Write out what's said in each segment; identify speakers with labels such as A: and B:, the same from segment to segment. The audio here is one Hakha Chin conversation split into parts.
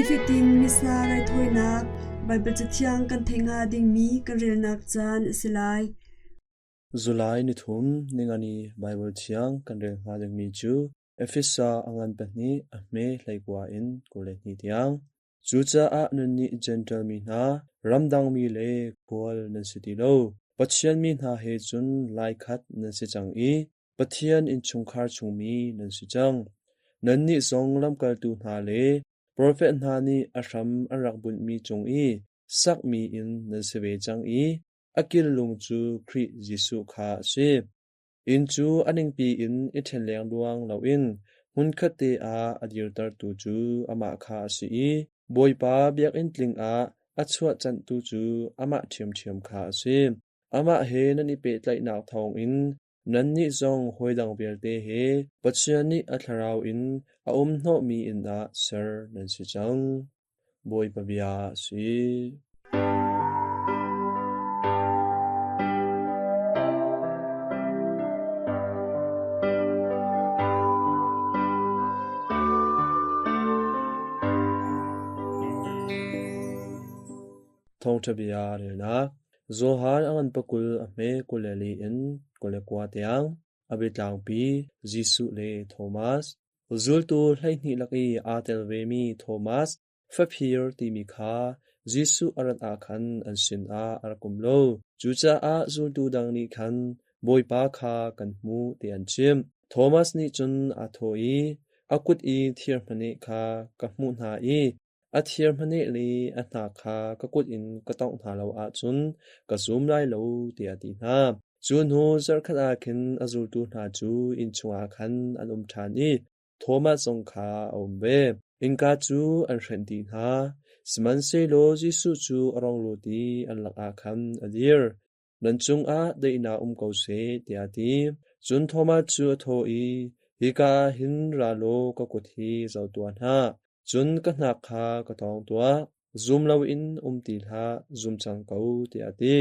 A: Nifatin Missa raithawinak Baibal Cathiang kan theih hnga dingmi kan relnak caan a si lai.
B: July nithum ningani Baibal Thiang kan rel hnga dingmi cu Efesa a ngan pahnih a hme hleikua in 22 tiang. Cucaah nannih Jentail mi hna, ramdangmi le khual nan si ti lo. Pathian mi hna he cun laikhat nan si cang i Pathian innchungkhar chungmi nan si cang. Nannih zong lamkaltu hna le profet hna nih a hram an rak bunhmi cung i sakmi inn nan si ve cang i a kil-lung cu Khrih Jesuh kha a si. Inn cu a ningpi in i ṭhen lengluang loin hmunkhatte ah a dirtertu cu amah kha a si i Bawipa biakinn tling ah a chuahcanhtu cu amah ṭhiamṭhiam kha a si. Amah he nan i pehtlaihnak thawngin nannih zong hawidang vialte he Pathian nih a Thlarau in a umhnawhmi inn ah ser nan si cang. Bawipa bia a si. Thawngṭha bia relnak Johan a ngan pakul a hme 24 in 29 tiang a biatlangpi Jesuh le Thomas. Zultu 12 lak i aa tel vemi Thomas faphir timi kha Jesuh a rat ah khan an sinah a rak um lo. Cucaah zultu dang nih khan Bawipa kha kan hmuh ti an chimh. Thomas nih cun aa thawh i a kut i thir hmaneh kha ka hmuh hna i A thir hmaneh le a hna kha ka kut in ka tongh hna lo ahcun ka zum lai lo, tiah a ti hna. Cu hnu zarhkhat ah khin a zultu hna cu inn chungah khan an um ṭhan i Thomas zong kha a um ve. Innka cu an hrenh dih hna, sihmanhsehlaw Jesuh cu a rung lut i an lakah khan a dir. Nan cungah daihnak um ko seh, tiah a ti. Cun Thomas cu a thawh i, Hika ah hin ra law ka kut hi zoh tuah hna. Cun ka hnak kha ka tawng tuah. Zum loin um ti hlah, zum cang ko, tiah a ti.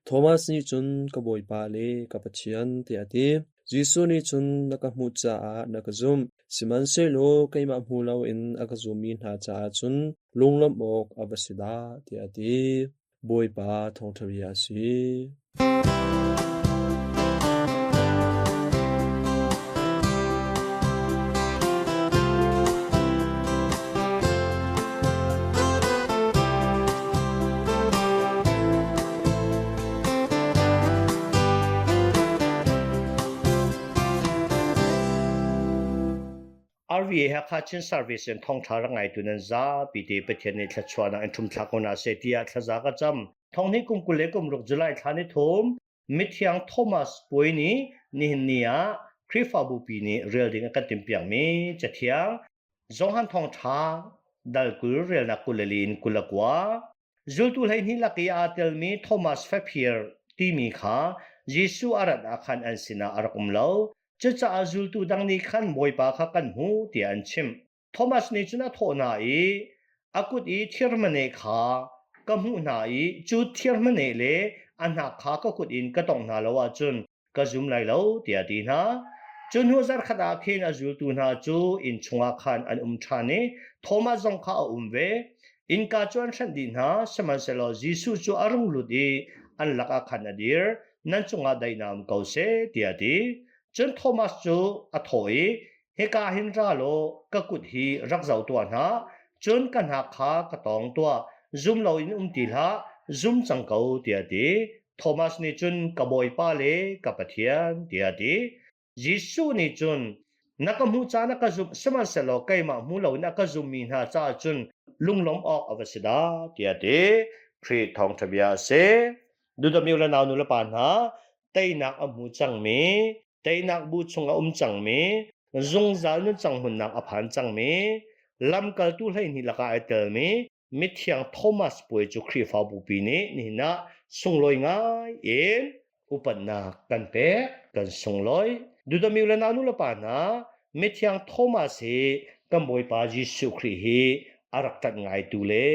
B: Thomas nih cun, Ka Bawipa le ka Pathian, tiah a ti. Jesuh nih cun, Na ka hmuh caah na ka zumh. Sihmanhsehlaw keimah hmu loin a ka zummi hna caah cun lunglawmh awk a va si dah, tiah a ti. Bawipa thawngṭha bia a si.
C: RVA Hakha Chin Service in thawngṭha rak ngaitu nan zapi te Pathian nih thluachuahnak in ṭhumthlak ko hna seh tiah thlaza ka cam. Thonghnih kum 26 July thla ni thum mithiang Thomas Puai nih nihin ni ah Khrihfabu pi nih rel ding a kan timhpiakmi cathiang Johan thawngṭha dal 20 relnak 24 in 29 Zultu 12 lak i aa telmi Thomas faphir timi kha Jesuh a rat ah khan an sinah a rak um lo. Cucaah zultu dang nih khan Bawipa kha kan hmu tiah an chimh. Thomas nih cun a thawh hna i a kut i thirhmane kha ka hmuh hna i cu thirhmane le a hnak kha ka kut in ka tongh hna lo ahcun ka zum lai lo tiah a ti hna. Cu hnu zarkhat ah khin a zultu hna cu inn chungah khan an um ṭhan i Thomas zong kha a um ve. Innka cu an hrenh dih hna, sihmanhsehlaw Jesuh cu a rung lut i an lakah khan a dir. Nan cungah daihnak um ko seh, tiah a ti. Cun Thomas cu a thawh i, Hika hin ra law ka kut hi rak zoh tuah hna, cun ka hnak kha ka tawng tuah, zum loin um ti hlah, zum cang ko, tiah a ti. Thomas nih cun ka Bawipa le ka Pathian, tiah a ti. Jesuh nih cun, Na ka hmuh caan ah ka zumh, sihmanhsehlaw keimah hmu loin a ka zummi hna caah cun lunglawmh awk a va si dah, tiah a ti. Khrih thawngṭha bia a si. Dudami u le nau nu le pa hna, teinak a hmu cangmi, teinak bu chung a um cangmi, zungzal nuncang hmunnak a phan cangmi, lamkaltu 12 lakah ai telmi mithiang Thomas puai cu Khrihfabu pi nih nihin ah sunglawi ngai in upatnak kan pek, kan sunglawi. Dudami le nau nu le pa hna, mithiang Thomas hi kan Bawipa Jesuh Khrih hi a rak ṭanh ngaitu le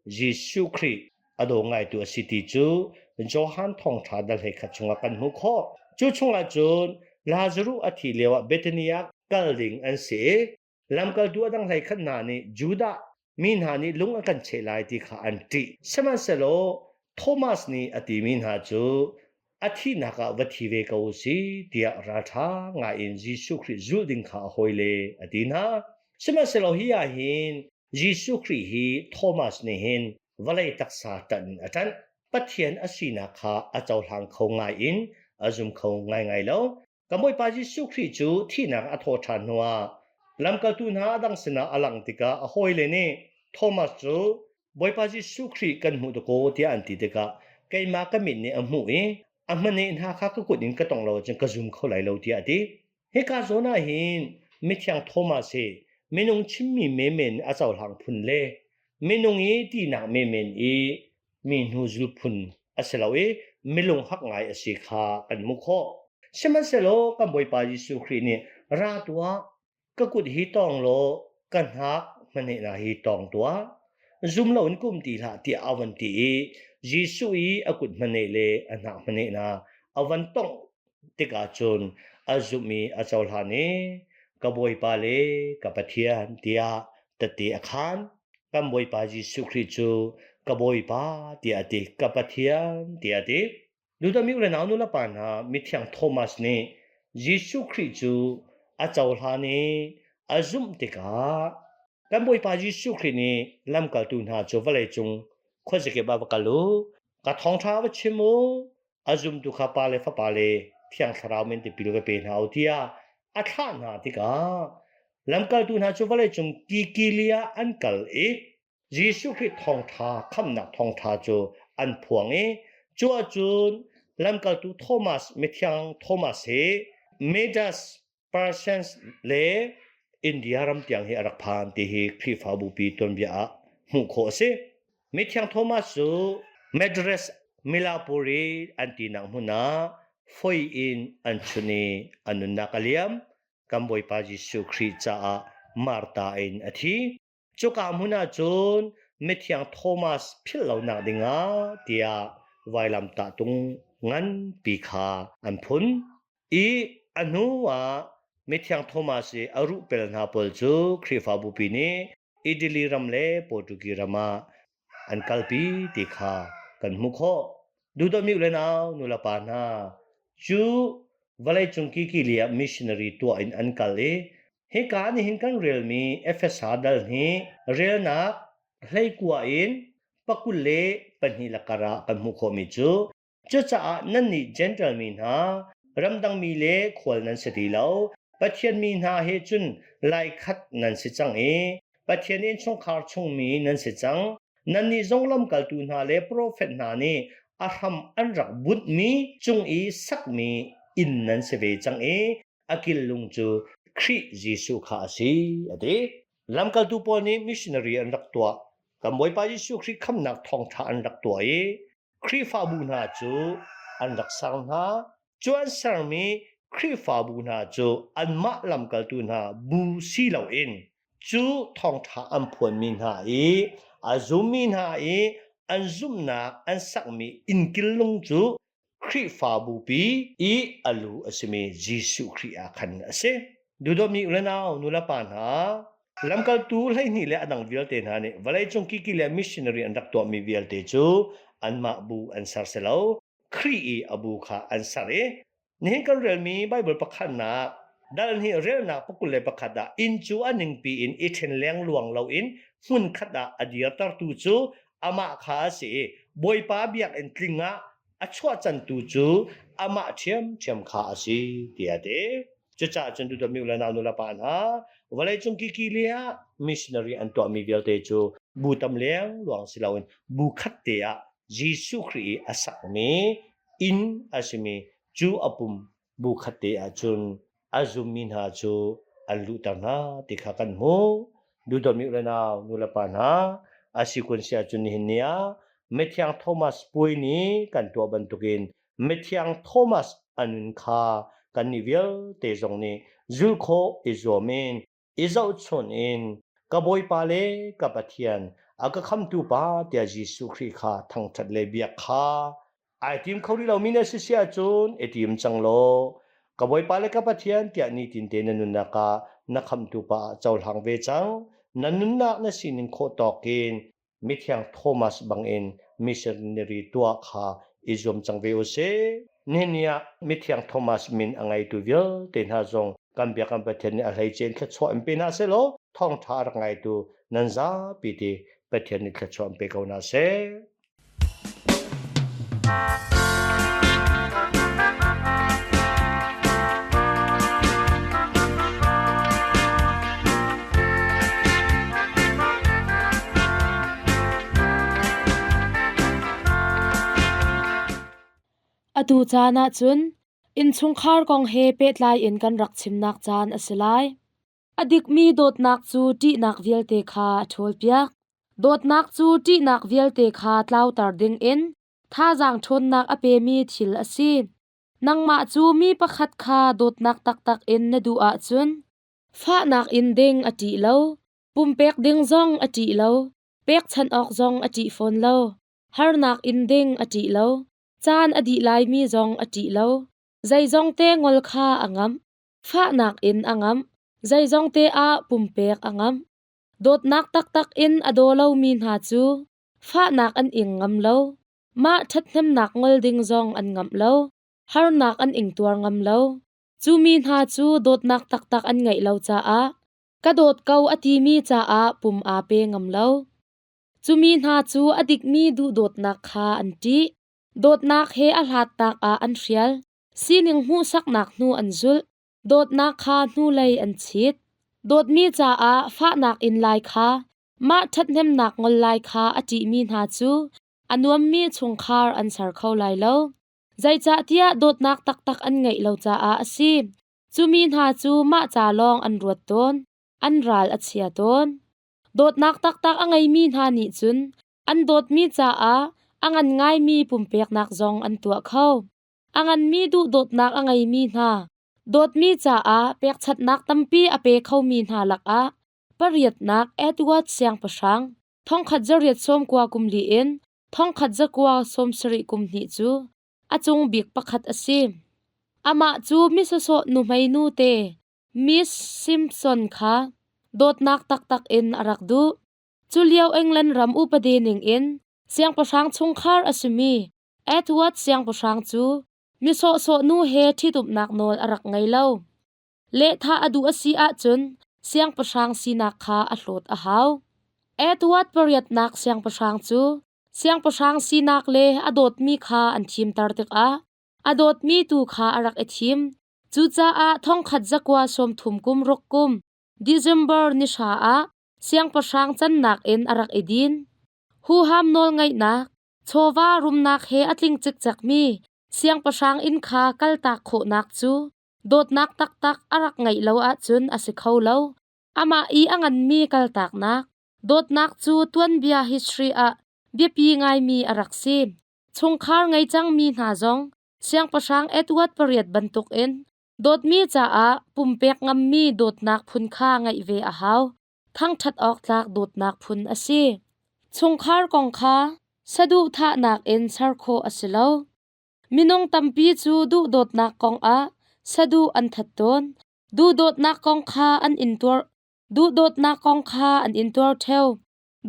C: Jesuh Khrih a daw ngaitu a si ti cu Johan thawngṭha dal 11 chungah kan hmuh khawh. Cu chungah cun Lazaruh a thih lioah Bethany ah kal ding an si i lamkaltu a dang 11 hna nih Judah. Mi hna nih lung a kan cheh lai ti kha an ṭih. Sihmanhsehlaw Thomas nih a timi hna cu a thihnak ah va thi ve ko u si tiah ralṭha ngaiin Jesuh Khrih zulh ding kha a hawile a ti hna. Sihmanhsehlaw hi ah hin Jesuh Khrih hi Thomas nih hin vawlei taksa ṭanh in a ṭanh. Pathian a sinak kha a cohlang kho ngai in a zum kho ngaingai lo. Ka Bawipa Jesuh Khrih cu thihnak a thawh ṭhan hnuah lamkaltu hna a dang sinah a langh tikah a hawile nih Thomas cu Bawipa Jesuh Khrih kan hmuh dakaw tiah an ti tikah keimah ka mit nih a hmuh i a hmane hna kha ka kut in ka tongh lo ahcun ka zum kho lai lo tiah a ti. Hika zawn ah hin mithiang Thomas hi minung chimmi menmen a cohlang phun le minung i tinak menmen i mi hnuzul phun a si lo i milung hak ngai a si kha kan hmuh khawh. Sihmanhsehlaw kan Bawipa Jesuh Khrih nih ra tuah, ka kut hi tawng law ka hnak hmanehna hi tawng tuah, zum loin kum ti hlah tiah a van ti i Jesuh i a kut hmaneh le a hnak hmanehna a van tongh tikah cun a zumh i a cohlan i ka Bawipa le ka Pathian tiah tette a khaan. Kan Bawipa Jesuh Khrih cu ka Bawipa tiah a ti, ka Pathian tiah a ti. Dudami u le nau nu le pa hna, mithiang Thomas nih Jesuh Khrih cu a cohlan i a zumh tikah kan Bawipa Jesuh Khrih nih lamkaltu hna cu vawleicung khuazakip ah va kal u, ka thawngṭha va chim u, a zumtu kha Pa le Fapa le Thiang Thlarau min tipil va pe hna u tiah a thlah hna tikah lamkaltu hna cu vawleicung kikili ah an kal i Jesuh Khrih thawngṭha khamhnak thawngṭha cu an phuang i cu ahcun lamkaltu Thomas mithiang Thomas hi Medas Persians le India ram tiang hi a rak phan ti hi Khrihfabu pi tuanbia ah hmuh khawh a si. Mithiang Thomas cu Madras Milapuri an tinak hmun ah foi in an chun i a nunnak a liam. Kan Bawipa Jesuh Khrih caah Martha in a thi. Cuka hmun ah cun mithiang Thomas philh lonak dingah tiah vailamtah tung nganpi kha an phun. I a hnu ah mithiang Thomas i a ruhpel hna pawl cu Khrihfabupi nih Italy ram le Portuguese ram ah an kalpi ti kha kan hmuh khawh. Duhdawmi u le nau nulepa hna cu vawleicung kikili ah missionary tuah in an kal i hika nihin kan relmi Efesa dal hi relnak hleikua in 22 lakar ah kan hmuh khawhmi cu Cucaah nannih Jentail mi hna, ramdangmi le khual nan si ti lo, Pathian mi hna he cun laikhat nan si cang i Pathian innchungkhar chungmi nan si cang. Nannih zong lamkaltu hna le profet hna nih a hram an rak bunhmi cung i sakmi inn nan si ve cang i a killung cu Khrih Jesuh kha a si, a ti. Lamkaltu pawl nih missionary an rak tuah. Kan Bawipa Jesuh Khrih khamnak thawngṭha an rak tuah i Khrihfabu hna cu an rak ser hna. Cu an sermi Khrihfabu hna cu anmah lamkaltu hna bu si loin cu thawngṭha an phuanmi hna i a zummi hna i an zumhnak an sakmi innkil lung cu Khrihfabupi i a lu a simi Jesuh Khrih ah khan a si. Duhdawtmi u le nau, nu le pa hna, lamkaltu 12 le a dang vialte hna nih vawleicung kiki le missionary an rak tuahmi vialte cu anmah bu an ser si lo, Khrih i a bu kha an ser i nihin kan relmi Bible pakhatnak dal hnih relnak 21 ah inn cu a ningpi in i ṭhen lengluang loin hmunkhat ah a dirtertu cu amah kha a si i Bawipa biakinn tling ah a chuahcantu cu amah ṭhiamṭhiam kha a si tiah a ti. Cucaah cun duhdawtmi u le nau nu le pa hna, vawleicung kikili ah missionary an tuahmi vialte cu bu tam lengluang si loin bu khat te ah Jesuh Khrih i a sakmi inn a simi cu a pum bu khat te ahcun a zummi hna cu an luhter hna ti kha kan hmuh. Duhdawtmi u le nau nu le pa hna, a si kun si ahcun nihin ni ah Mithiang Thomas puai nih kan tuah bantukin Mithiang Thomas a nun kha kannih vialte zong nih zulh khawh i zuam in i zohchunh in ka Bawipa le ka Pathian a ka khamtu pa tiah Jesuh Khrih kha thangṭhat le biak kha ai tim kho rih lomi na si si ahcun i tim cang law ka Bawipa le ka Pathian tiah nitin te na nunnak ah na khamtu pa ah cohlang ve cang. Na nunnak na sining khawh tawk in mithiang Thomas bangin missionary tuah kha i zuam cang ve u sih. Nihin ni ah mithiang Thomas min a ngeitu vialte hna zong kan biakam Pathian nih a hleice in thluachuah in pe hna sehlaw thawngṭha a rak ngaitu nan zapi te Pathian nih thluachuah in pe ko hna seh.
D: Atu caan ahcun innchungkhar kong he pehtlai in kan rak chimnak caan a si lai. A dikmi dawtnak cu ṭihnak vialte kha a ṭhawlpiak. Dawtnak cu ṭihnak vialte kha tlauter dingin thazaang ṭhawnnak a pemi thil a si. Nangmah cu mi pakhat kha dawtnak taktak in na duh ahcun fahnak in ding a ṭih lo, pumpek ding zong a ṭih lo, pekchanh awk zong a ṭih fawn lo, harnak in ding a ṭih lo, caan a dih laimi zong a ṭih lo, zeizong te ngol kha a ngamh. Fahnak in a ngamh. Zeizongte ah pumpek a ngamh. Dawtnak taktak in a daw lomi hna cu fahnak an ing ngam lo. Mah ṭhathnemnak ngol ding zong an ngamh lo. Harnak an ingtuar ngam lo. Cu mi hna cu dawtnak taktak an ngeih lo caah ka dawt ko a timi caah pum aa pe ngam lo. Cu mi hna cu a dikmi duhdawtnak kha an ṭih. Dawtnak he a hlatnak ah an hrial. Sining hmuhsaknak hnu an zulh. Dawtnak kha hnulei an chit. Dawtmi caah fahnak in lai kha, mah ṭhathnemnak ngol lai kha a ṭihmi hna cu a nuammi chungkhar an ser kho lai lo. Zeicahtiah dawtnak taktak an ngeih lo caah a si. Cu mi hna cu mah ca lawng an ruat tawn. An ral a chia tawn. Dawtnak taktak a ngeimi hna nih cun an dawtmi caah a ngan ngaimi pumpeknak zong an tuah kho. A nganmi duhdawtnak a ngeimi hna, dawtmi caah pekchanhnak tampi a pe khomi hna lakah pariatnak Edward Siangpahrang thongkhat zariat sawmkua kum li in thongkhat zakua sawmsarih kum hnih cu a cung bik pakhat a si. Amah cu misawsawh nuhmei nu te Miss Simpson kha dawtnak taktak in a rak duh. Culio England ram upadi ningin siangpahrang chungkhar a simi Edward siangpahrang cu mi sawhsawh nu he ṭhitumnak nawl a rak ngei lo. Lehthah a duh a si ahcun siangpahrang sinak kha a hlawt a hau. Edward pariatnak siangpahrang cu siangpahrang sinak le a dawtmi kha an thimter tikah a dawtmi tu kha a rak i thim. Cucaah thongkhat zakua sawmthum kum ruk kum December ni hra ah siangpahrang cannak in a rak i din. Huham nawlngeihnak, chawva rumnak he a tling cikcekmi siangpahrang inn kha kaltak khawhnak cu dawtnak taktak a rak ngeih lo ahcun a si kho lo. Amah i a nganmi kaltaknak, dawtnak cu tuanbia history ah biapi ngaimi a rak si. Chungkhar ngei cangmi hna zong siangpahrang Edward pariat bantukin dawtmi caah pumpek ngammi dawtnak phun kha ngeih ve a hau. Thangṭhat awk tlak dawtnak phun a si. Chungkhar kong kha saduhthahnak in ser khawh a si lo. Minung tampi cu duhdawtnak kong ah saduh an that tawn. Duhdawtnak kong kha an intuar duhdawtnak kong kha an intuar ṭheo.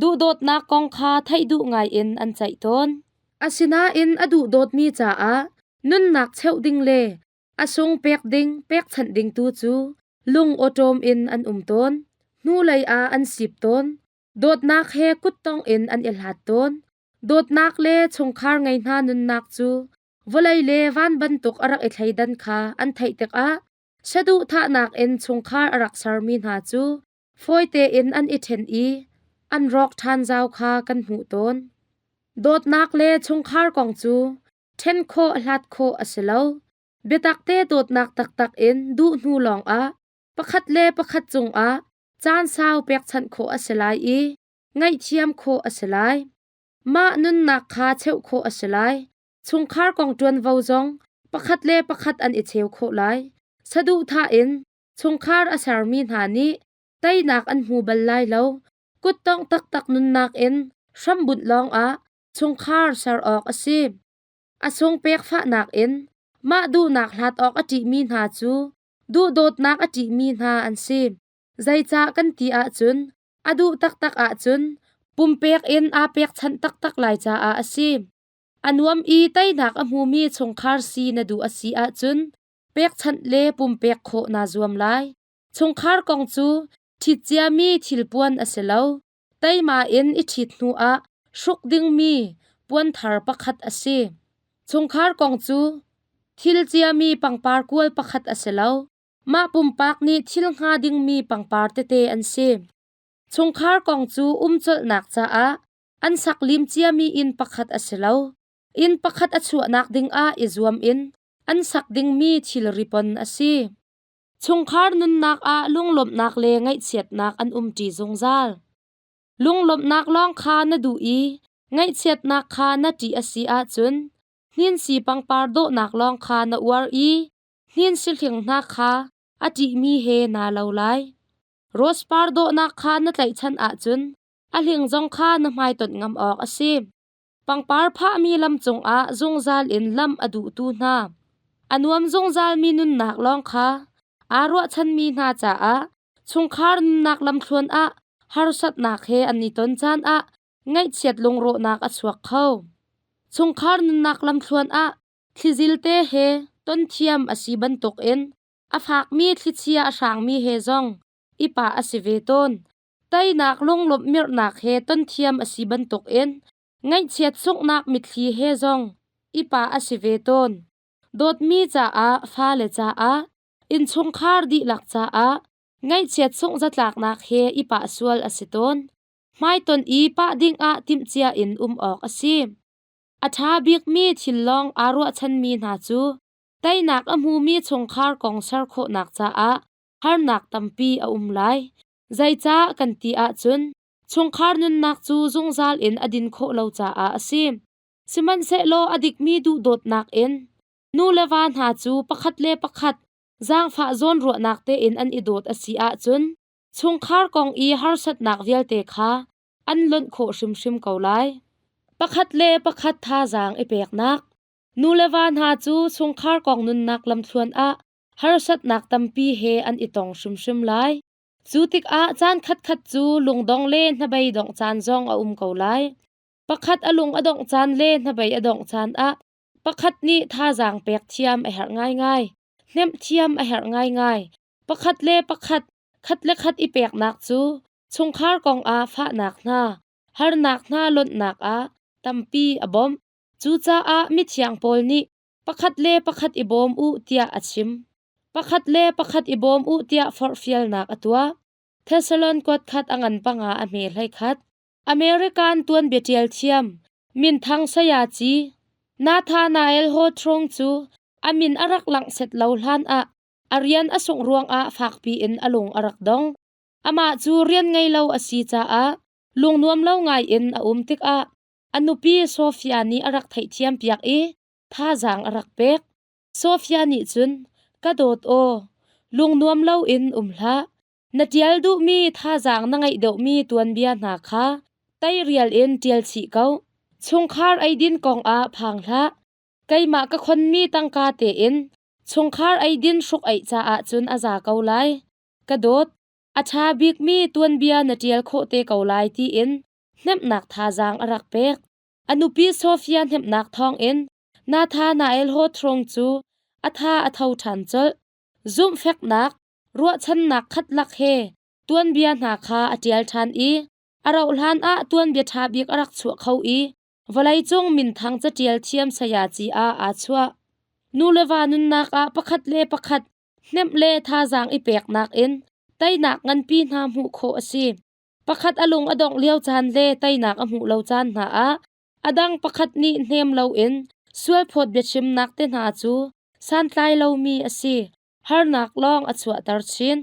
D: Duhdawtnak kong kha theih duh ngaiin an ceih tawn. Asinain a duhdawtmi caah nunnak cheuh ding le a sung pek ding pekchanh ding tu cu lung awṭawm in an um tawn. Hnulei ah an sip tawn. Dawtnak he kuttong in an i hlat tawn. Dawtnak le chungkhar ngei hna nunnak cu vawlei le van bantuk a rak i thleidan kha an theih tikah saduhthahnak in chungkhar a rak sermi hna cu fawi tein an i ṭhen i an rawk ṭhan zau kha kan hmuh tawn. Dawtnak le chungkhar kong cu ṭhen khawh hlat khawh a si lo. Biatakte dawtnak taktak in duh hnu lawngah pakhat le pakhat cungah caan sau pekchanh khawh a si lai i ngaihthiam khawh a si lai. Mah nunnak kha cheuh khawh a si lai. Chungkhar kong ṭuanvo zong pakhat le pakhat an i cheu khawh lai. Saduhthah in chungkhar a sermi hna nih teinak an hmu bal lai lo. Kuttongh taktak nunnak in hrambunh lawngah chungkhar ser awk a si. A sung pek fahnak in mah duhnak hlat awk a ṭihmi hna cu duhdawtnak a ṭihmi hna an si. Zeicah kan ti ahcun. A duh taktak ahcun pumpek in aa pekchanh taktak lai caah a si. A nuam i teinak a hmumi chungkhar si na duh a si ahcun pekchanh le pumpek khawh naa zuam lai. Chungkhar kong cu ṭhit ciami thilpuan a si lo. Teima in i ṭhit hnuah hruk dingmi puanthar pakhat a si. Chungkhar kong cu thil ciami pangpar kual pakhat a si lo. Mah pumpak nih thil hnga dingmi pangpar tete an si. Chungkhar kong cu umcolhnak caah an sak lim ciami inn pakhat a si lo. Inn pakhat a chuahnak dingah i zuam in an sak dingmi thilri pon a si. Chungkhar nunnak ah lunglawmhnak le ngaihchiatnak an umṭi zungzal. Lunglawmhnak lawng kha na duh i ngaihchiatnak kha na ṭih a si ahcun hninsi pangpar dawhnak lawng kha na uar i hninsi hling hna kha a ṭihmi he naa lo lai. Rose par dawhnak kha na tlaihchan ahcun a hling zong kha na hmaitonh ngam awk a si. Pangpar phahmi lam cungah zungzal in lam a duhtu hna, a nuam zungzalmi nunnak lawng kha aa ruahchanmi hna caah chungkhar nunnak lamthluan ah harsatnak he an i ton caan ah ngaihchiat lungrawhnak a chuak kho. Chungkhar nunnak lamthluan ah thlizil te he ton thiam a si bantukin a fakmi thlichia a hrangmi he zong i pah a si ve tawn. Teinak lunglawmh mirhnak he ton thiam a si bantukin ngaihchiat sunghnak mitthli he zong i pah a si ve tawn. Dawtmi caah, fale caah, innchungkhar dihlak caah ngaihchiat sungh zatlaknak he i pah sual a si tawn. Hmaiton i pah dingah timhcia in um awk a si. A ṭha bikmi thil lawng aa ruahchanmi hna cu teinak a hmumi chungkhar kong ser khawhnak caah harnak tampi a um lai. Zeicah kan ti ahcun chungkhar nunnak cu zungzal in a din khawh lo caah a si. Sihmanhsehlaw a dikmi duhdawtnak in nu le va hna cu pakhat le pakhat zaangfah zawnruahnak tein an i dawt a si ahcun chungkhar kong i harsatnak vialte kha an lonh khawh hrimhrim ko lai. Pakhat le pakhat thazaang i peknak. Nu le va hna cu chungkhar kong nunnak lamthluan ah harsatnak tampi he an i tong hrimhrim lai. Cu tikah caan khatkhat cu lungdong le hnabei dongh caan zong a um ko lai. Pakhat a lung a dongh caan le hnabei a dongh caan ah pakhat nih thazaang pek thiam a herh ngaingai. Hnemh thiam a herh ngaingai. Pakhat le pakhat, khat le khat i peknak cu chungkhar kong ah fahnak hna, harnak hna lonhnak ah tampi a bawmh. Cucaah mithiang Paul nih pakhat le pakhat i bawm u tiah a chim. Pakhat le pakhat i bawm u tiah forhfialnak a tuah. Thessalon kuat khat a ngan panga a hme hlei khat. American tuanbia ṭial thiam minthang sayaci Nathanael Hawthorne cu a min a rak langh set lo hlan ah a rian a sungh ruangah fakpi in a lung a rak dong. Amah cu rian ngei lo a si caah lungnuam lo ngai in a um tikah a nupi Sophia nih a rak theihthiam piak i thazaang a rak pek. Sophia nih cun ka dawt aw, lungnuam loin um hlah. Na ṭial duhmi thazaang na ngeih deuhmi tuanbia hna kha teirial in ṭial chih ko. Chungkhar eidin kongah phang hlah. Keimah ka khonmi tangka tein chungkhar eidin hruk-eih caah cun a za ko lai. Ka dawt, a ṭha bikmi tuanbia na ṭial khawh te ko lai tiin hnemhnak thazaang a rak pek. A nupi Sophia hnemhnak thawngin Nathanael Hawthorne cu a tha a tho ṭhan colh. Zumhfeknak, ruahchannak khat lak he tuanbia hna kha a ṭial ṭhan i a rauhhlan ah tuanbia ṭha bik a rak chuah kho i vawleicung minthang caṭial thiam sayaci ah aa chuah. Nu le va nunnak ah pakhat le pakhat hnemh le thazaang i peknak in teinak nganpi hna hmuh khawh a si. Pakhat a lung a dongh lio caan le teinak a hmuh lo caan hna ah a dang pakhat nih hnem loin sualphawt biachimnak te hna cu santlai lomi a si. Harnak lawng a chuahter chin.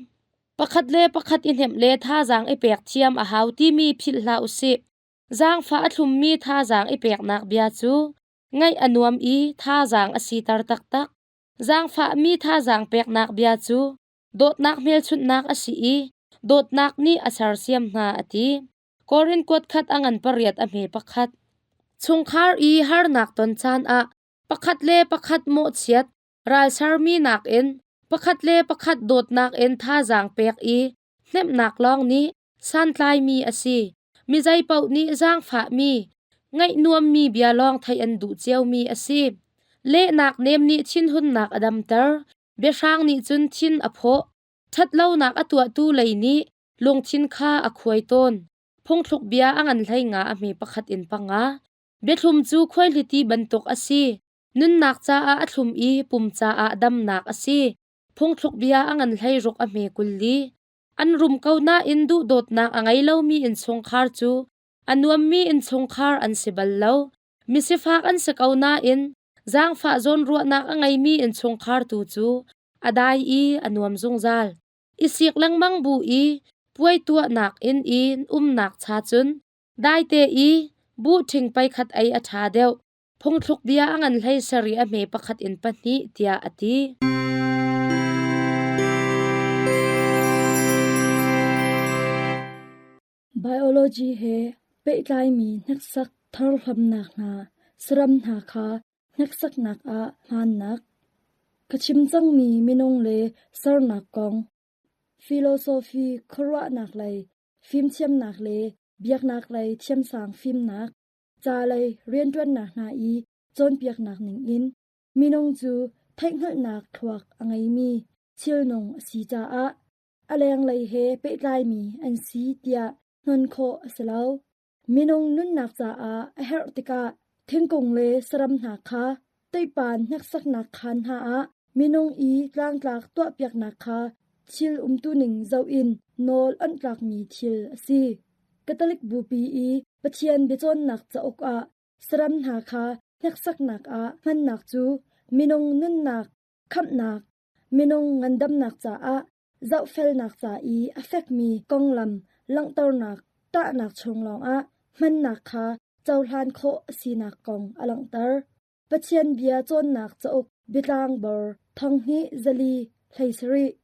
D: Pakhat le pakhat i hnemh le thazaang i pek thiam a hau timi philh hlah u sih. Zaangfah a thlummi thazaang i peknak bia cu ngaih a nuam i thazaang a siter taktak. Zaangfahmi thazaang peknak bia cu dawtnak hmelchunhnak a si i dawtnak nih a sersiam hna a ti. Korin kuat khat a ngan pariat a hme pakhat. Chungkhar i harnak ton caan ah pakhat le pakhat mawhchiat, ralsermi nakin pakhat le pakhat dawtnak in thazaang pek i hnemhnak lawng nih Santlaimi a si. Mi zeipaoh nih zaangfahmi, ngaih nuammi bia lawng theih an duh ciomi a si. Lehnak nem nih thinhunnak a damter. Biahrang nih cun thin a phawh. Ṭhatlonak a tuahtu lei nih lungthin kha a khuai tawn. Phungthluk bia a ngan hlei nga a hme pakhat in panga. Biathlum cu khuaihliti bantuk a si. Nunnak caah a thlum i pum caah damnak a si. Phungthluk bia a ngan hlei ruk a hme 20. An rum ko nain duhdawtnak a ngei lomi innchungkhar cu a nuammi innchungkhar an si bal lo. Misifak an si ko nain zaangfah zawnruahnak a ngeimi innchungkhar tu cu a dai i a nuam zungzal. I sik lengmang bu i puai tuahnak inn i umnak cha cun daite i buh ṭhing peikhat ei a ṭha deuh. Phungthluk bia a ngan hlei sarih a hme pakhat in pahnih tiah a ti.
E: Biology he pehtlaimi hneksak tharhlamnak hna saram hna kha hneksaknak ah hmannak. Ka chim cangmi minung le sernak kong, philosophy khuaruahnak lei fimthiamnak le biaknak lei thiamsang fimnak, ca lei rianṭuannak hna i cawnpiaknak ningin minung cu theihhngalhnak thluak a ngeimi thilnung a si caah a lenglei he pehtlaimi an si tiah hnon khawh a si lo. Minung nunnak caah a herh tikah thingkung le saram hna kha teihpan hneksaknak khaan hna ah minung i tlangtlak tuahpiaknak kha thil umtuning zoh in nawl onh tlakmi thil a si. Catholic Bupi i Pathian biacawnnak cauk ah saram hna kha hneksaknak ah hmannak cu minung nunnak khamhnak, minung ngandamnak caah zohfelnak ca i a fekmi konglam langhternak tahnak chung lawngah hmannak kha cohlan khawh a sinak kong a langhter. Pathian bia cawnnak cauk biatlang bor 20 4 27.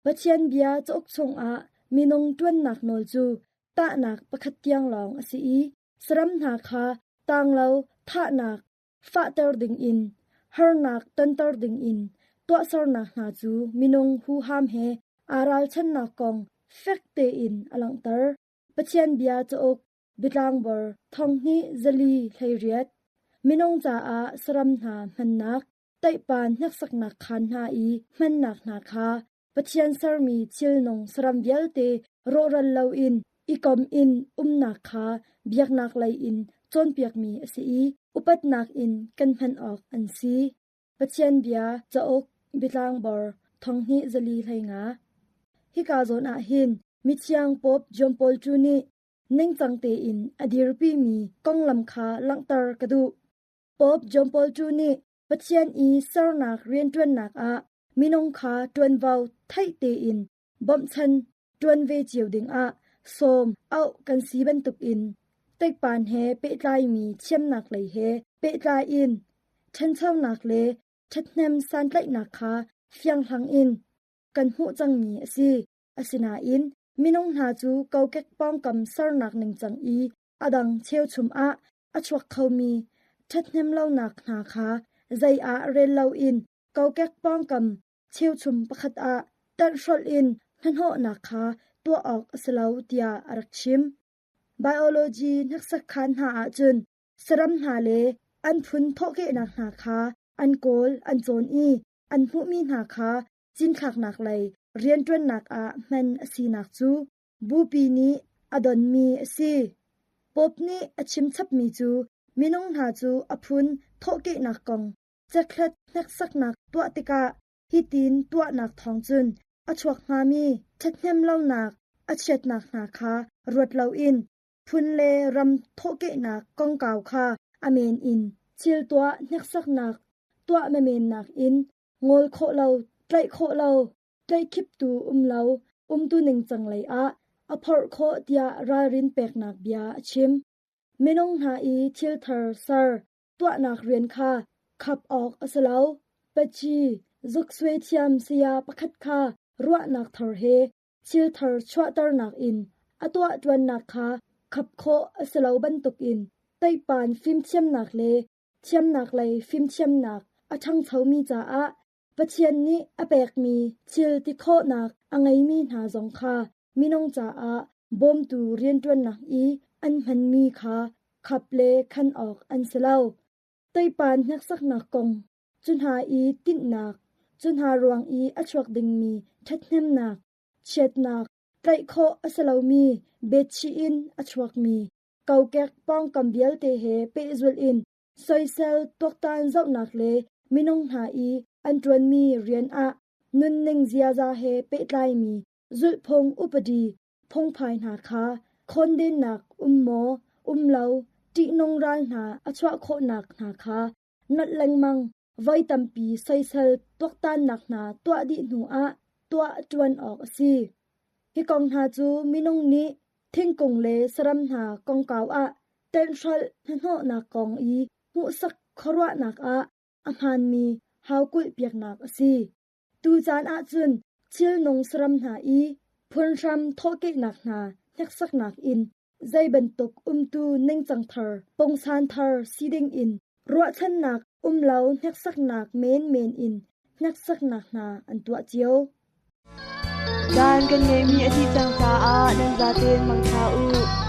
E: Pathian bia cauk chungah minung ṭuannak nawl cu tahnak pakhat tiang lawng a si i saram hna kha tanglo thahnak fahter dingin harnak tonter dingin tuahsernak hna cu minung huham he aa ralchannak kong fek tein a langhter. Pathian bia cauk biatlangbar 2408 Minung caah saram hna hmannak, teihpan hneksaknak khaan hna i hmannak hna kha Pathian sermi thilnung saram vialte rawhral loin i kom in umnak kha biaknak lei in cawnpiakmi a si i upatnak in kan hman awk an si. Pathian bia cauk biatlangbar 2415 Hika zawn ah hin mithiang Pope John Paul II nih ningcang tein a dirpimi konglam kha langhter ka duh. Pope John Paul II nih Pathian i sernak rianṭuannak ah minung kha ṭuanvo theih tein bawmhchan ṭuan ve cio dingah sawm auh kan si bantukin teikpan he pehtlaimi thiamnak lei he pehtlai in ṭhanchonak le ṭhathnem santlaihnak kha fianghlang in kan hmuh cangmi a si. Asinain minung hna cu kokek pawngkam sernak ningcang i a dang cheuchum ah a chuak khomi ṭhathnemlonak hna kha zei ah rel loin kokek pawngkam cheuchum pakhat ah ṭanhhrolh in hnahnawhnak kha tuah awk a si lo tiah a rak chim. Biology hneksak khaan hna ahcun saram hna le an phun thawhkehnak hna kha an kawl an cawn i an hmuhmi hna kha cinthlaknak lei rianṭuannak ah hman a sinak cu Bupi nih a donmi a si. Pope nih a chimchapmi cu minung hna cu a phun thawhkehnak kong cekhlat hneksaknak tuah tikah hitin tuahnak thawng cun a chuak hngami ṭhathnemlonak a chiatnak hna kha ruat loin phun le ram thawhkehnak kongkau kha a men in thil tuah hneksaknak tuah menmennak in ngol khawh lo, tlaih khawh lo, tlaihkhiptu um lo, umtu ningcang lei ah a phorh khawh tiah ralrin peknak bia a chim. Minung hna i thil thar ser tuahnak rian kha khap awk a si lo. Paci zuksuai thiam saya pakhat kha ruahnak thar he thil thar chuahternak in a tuahṭuannak kha khap khawh a si lo bantukin teihpan fimthiamnak le thiamnak lei fimthiamnak a ṭhangchomi caah Pathian nih a pekmi thil ti khawhnak a ngeimi hna zong kha minung caah. Bawmtu rianṭuannak i an hmanmi kha khap le khan awk an si lo. Teipan hneksaknak kong, cu hna i tinhnak, cu hna ruang i a chuak dingmi ṭhathnemnak, chiatnak, tlaih khawh a si lomi betchih in a chuakmi kokek pawngkam vialte he pehzulh in soisel tuaktan zohnak le minung hna i an ṭuanmi rian ah nunning ziaza he pehtlaimi zulhphung upadi phungphai hna kha khawndennak um maw um lo ṭihnung ral hna a chuah khawhnak hna kha nolh lengmang voi tampi soisel tuaktannak hna tuah dih hnu ah tuah ṭuan awk a si. Hi kong hna cu minung nih thingkung le saram hna kongkau ah tenhhrolh hnahnawhnak kong i hmuhsak khuaruahnak ah a hmaanmi haukulh piaknak a si. Tucaan ahcun thilnung saram hna i phunhram thawhkehnak hna hneksaknak in zei bantuk umtu ningcang thar, pungsan thar si dingin ruahchannak um lo hneksaknak menmen in hneksaknak hna an tuah cio.
A: Caan kan ngeihmi a dih cang caah nan zaten mangṭha u.